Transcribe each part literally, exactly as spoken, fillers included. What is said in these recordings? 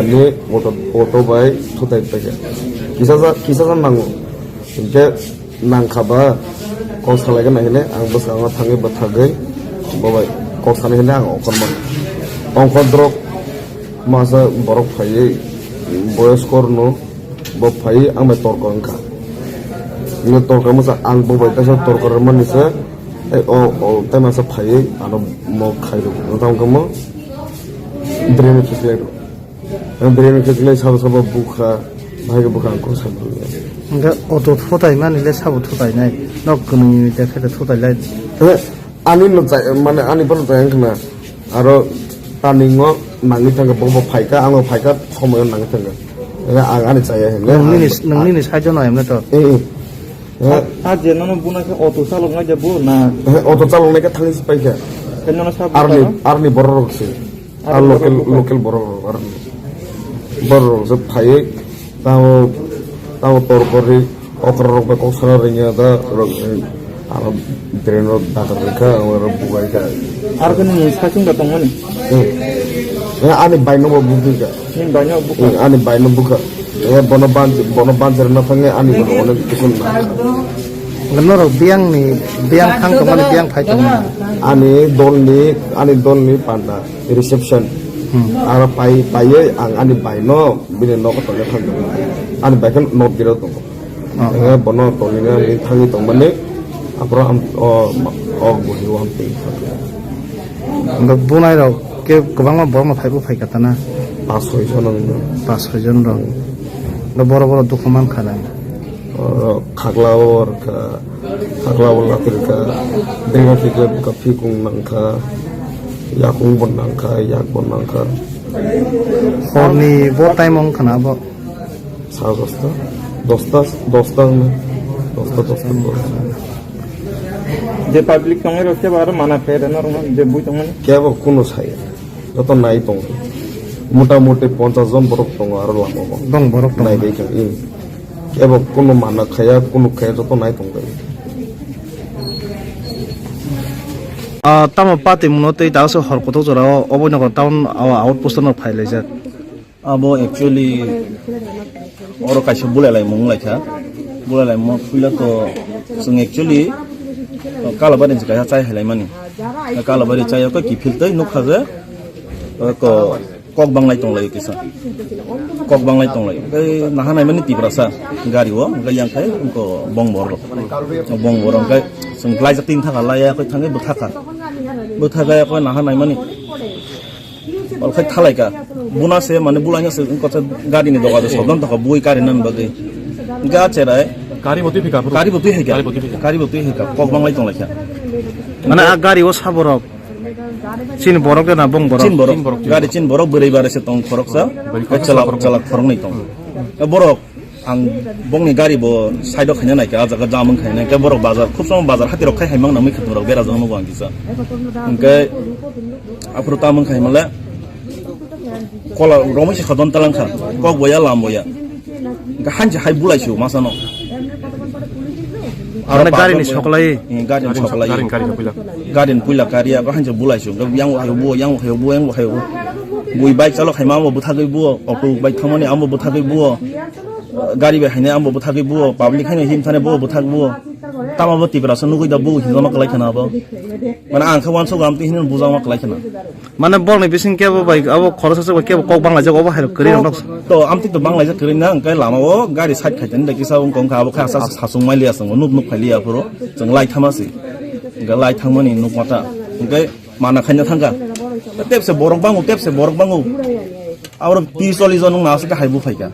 Ni auto, auto bai thutai paikha. Kisa ja, kisa ja nango. Hinkhe nangkha ba kok salaikha nai hwnwi ang bwskango thangwi bwthagwi bo bai kok sanai hwnwi ang ongkhorma. Ongkhor drok masa borok phaiwi boyoskorno bo phaiwi ang bai torko wngkha. Hwnwi torka masa ang bo bai kaisa torka rwmani se, tei o, o tei masa phaiwi ano mo khairok. Wngkha wngkha mo drainage khlai rw. Ang drainage khlai sabo sabo bukha, bahai khe bukha ang kok sabu. Hingke auto thutai mani le sabo thutai nai. Nok kwnwi ni de khe thutai lai. Eh, ani no chai, mane ani bono chai wngkha na. Aro turning o nangwi thangkha, bo bo phaikha, ang bo phaikha, somoyo nangwi thangkha. Ega ang ani chaya hwnle. Nang nini, ang nang nini side no emne to. Eh, eh. Eh. A, a je nono buna khe auto chalok nai je bo na. Eh, auto chalok nai khe thangwi se paikha. Khe nono sabo Arni, bukha no? Arni borok rok se. Ar Arni local, borok rok. Local borok rok, arni. Borok rok se phaiwi, tamo, tamo tor kori, okra rok bai kok sana ringya da, rok, eh, aro drain rok dakar rikha, aro bubaikha. Ar khe nini sasing da tongmani? Eh. Eh, ani bai no bo bukha. Nini bai no bukha? Eh, ani bai no bukha. Eh, bono banj-, bono banjir na thangwi ani bono onek kisu na. Norok biyang ni, biyang thang tongmani, biyang phai tongmani. Ani dol ni, ani dol ni panda reception. Hmm. Aro pai, paiye ang ani bai no bini nogo tongna thang tong. Ani bai khe nok giro tongo. Oh. Eh, bono tongni na ni thangwi tongmani. Apro am, o, o, buhi o am tei. Hingke bunai rok ke kwbangma borok no phaibo phai kha tana. Pas soi jon wng. Pas soi jon rok. Hingke boro boro dukhu man kha na. Oro khakla o rwkha, khakla o latirwkha, dega kikla bwkha phikung nangkha, yakung bo nangkha, yak bo nangkha. Horni bo time wng khana bo? Sa dosta, dosta, dosta wngna, dosta, dosta, dosta. Je public tongnai rok kebo aro mana khe rwna rwna je bui tongmani? Kebo kunu saya. Joto nai tongo. Mota moti ponchas jon borok tongo aro lama o. Bang borok tongo. Nai bai kha, hmm. Ebo kunu mana khaya, kunu khaya, joto nai tong bai. Ah, tamo pati muno tei daso hor kotor jora o, obo nokar town, ah, outpost no phai laijak. Abo actually oro kaisa bulai lai mung lai kha. Bulai lai mo puila to chwng actually Kalabari se kaisa chai hai lai mani. Kalabari chai ko kiphil tei nukha je ko kok banglai tong lai kisa. Kok banglai tong lai. Tei naha nai mani Tiprasa gari o, hingke yang khai ko bong bor. Bong bor hingke chwng lai jak tin thaka lai ya ko thangwi bwthaka. Bwthaka ya ko naha nai mani. Okhai thalaika. Buna se mane bulaina se wngkha gari ni doga de sodon thaka bui gari nan bagwi. Ga cherai. Gari bo twi phika phuru. Gari bo twi haika. Gari bo twi phika. Gari bo twi haika. Kok banglai tong laikha. Mane a gari o saborok. Chin borok de na bong borok? Chin borok. Chin borok. Gari chin borok bwrwi bare se tong khoroksa. Bwrwi khoroksa, chalak, khoroksa. Chalak khoroknwi tong. Borok. Ang bongni gari bo side o khaina naikha, ah jaga jam wng khaina naikha, borok bazar, khub somo bazar hati rok khai hai mangna mui khatung rok bera jagano bo ang kisa. Hingke aphuru tam wng khai male kola romwi se khodon talang kha, kok boya lam boya. Hingke hanchi hai bulai sio masano. Mane gari ni soklai? Eh, gari ni soklai. Gari ni, gari ni puila. Gari ni puila kari, ako hanchi bulai sio. Yang bo hayo buo, yang bo hayo buo, yang bo hayo buo. Bui bike chalok hai ma bo bwthagwi buo, auto bike thangmani amo bwthagwi buo. Gari bai haino amo bwthagwi buo, public haino him thani buo bwthagwi buo. Tamo bo Tiprasa nugwi da buo hinjama kwlai khana abo. Mane ang khe uansuk am twi hino bujama kwlai khana. Mane borokni bising kebo bai abo khoroksa bai kebo kok banglaijak obo hai rok kwrwi rok. To am twi to banglaijak kwrwi na hwnkhe lama o gari side khai tani da kisa wng kong kha abo khe asa sasung mai liya swngo nuk nuk khai liya phuru chwng lai thama si. Hwnkhe lai thangmani nuk mata. Hwnkhe Mana khaina thangkha. Tepse borok bango, tepse borok bango. Aborok tris chollish jon wngna aswk hai buphaikha.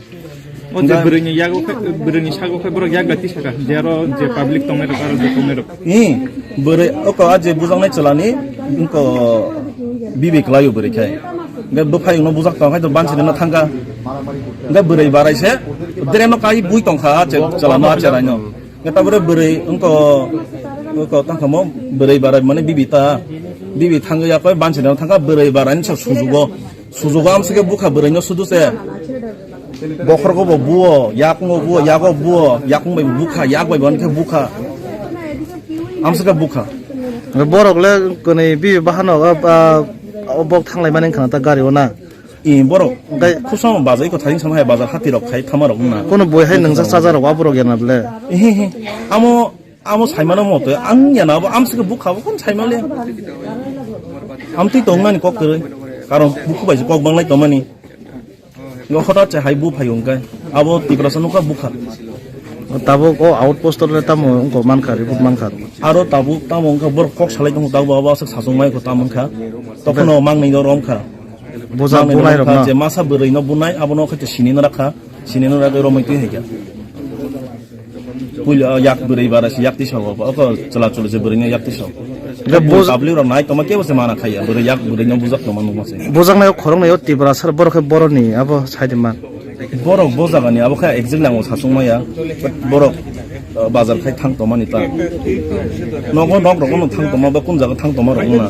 O je bwrwini yago khe, bwrwini sago khe borok yak bai tisaka. Je aro je public tongnai rok, aro je tongnai rok. Ni, bwrwi, oko a je bujaknai chwlani, oko bibi kwlaio bwrwi khai. Hwnkhe bwphai wngno bujak tong khai to bansi rwna thangkha. Hwnkhe bwrwi barai se, dereno kai bui tongkha, a che-, chwlano, a cheraino. Hwnkhe tabore bwrwi wngko, wngko tangkha mo bwrwi barai mane bibi ta, bibi thangwi yakoi bansi rwna thangkha bwrwi barai ni sa sujugo, sujugo amsike bukha bwrwi no sudu se. Bokhorgo bo buo, yakungo buo, yago buo, yakung bai bukha, yak bai bo hwnkhe bukha. Amsike bukha. Borok le kwnwi bibi bahano, ah, ah, bok thanglai mani wngkha na ta gari o na. I borok Gai- khusam bazai ko tharing sama hai bazar hati rok khai thama rok na. Kono boi hai nangsa chaja rok aborok yana ble. He he. Amo amo saimano moto ang yana abo amsike bukha bo kon saimale. Amtwi tongmani kok kwrwi. Karon bukhu bai kok banglai tongmani. Ngo hotat se hai bu phai ungkai. Abo Tiprasa nukha bukha. Tabuk o outpost le tamo wngkha mankha, report mankha. Aro tabuk tamo wngkha borok kok salai tongo tabuk abo aswk sachung mai kho tamo wngkha. Tokhono mangnwi no romkha. Boja Mangnwi bunai romkha rokno. Je masa bwrwi no bunai abono khaito sini no rakha, sini no rakha romwi twi haikha. Puila yak bwrwi bara si yak tisa o ko chwla chwla je bwrwi no yak tisa o. Ga boja- Public rok nai toma kebo se mana khaiya bwrwi yak bwrwi no bujak toma nukma se. Bojaknai o khoroknai o Tiprasa borok khe boroni abo saidi man. Borok bo jagani abo khe exactly ang sachung maya. Borok, uh, bazar khai thang tongmani ta. Nogo nok rogo no thang tongma ba kun jaga thang tongma rok na.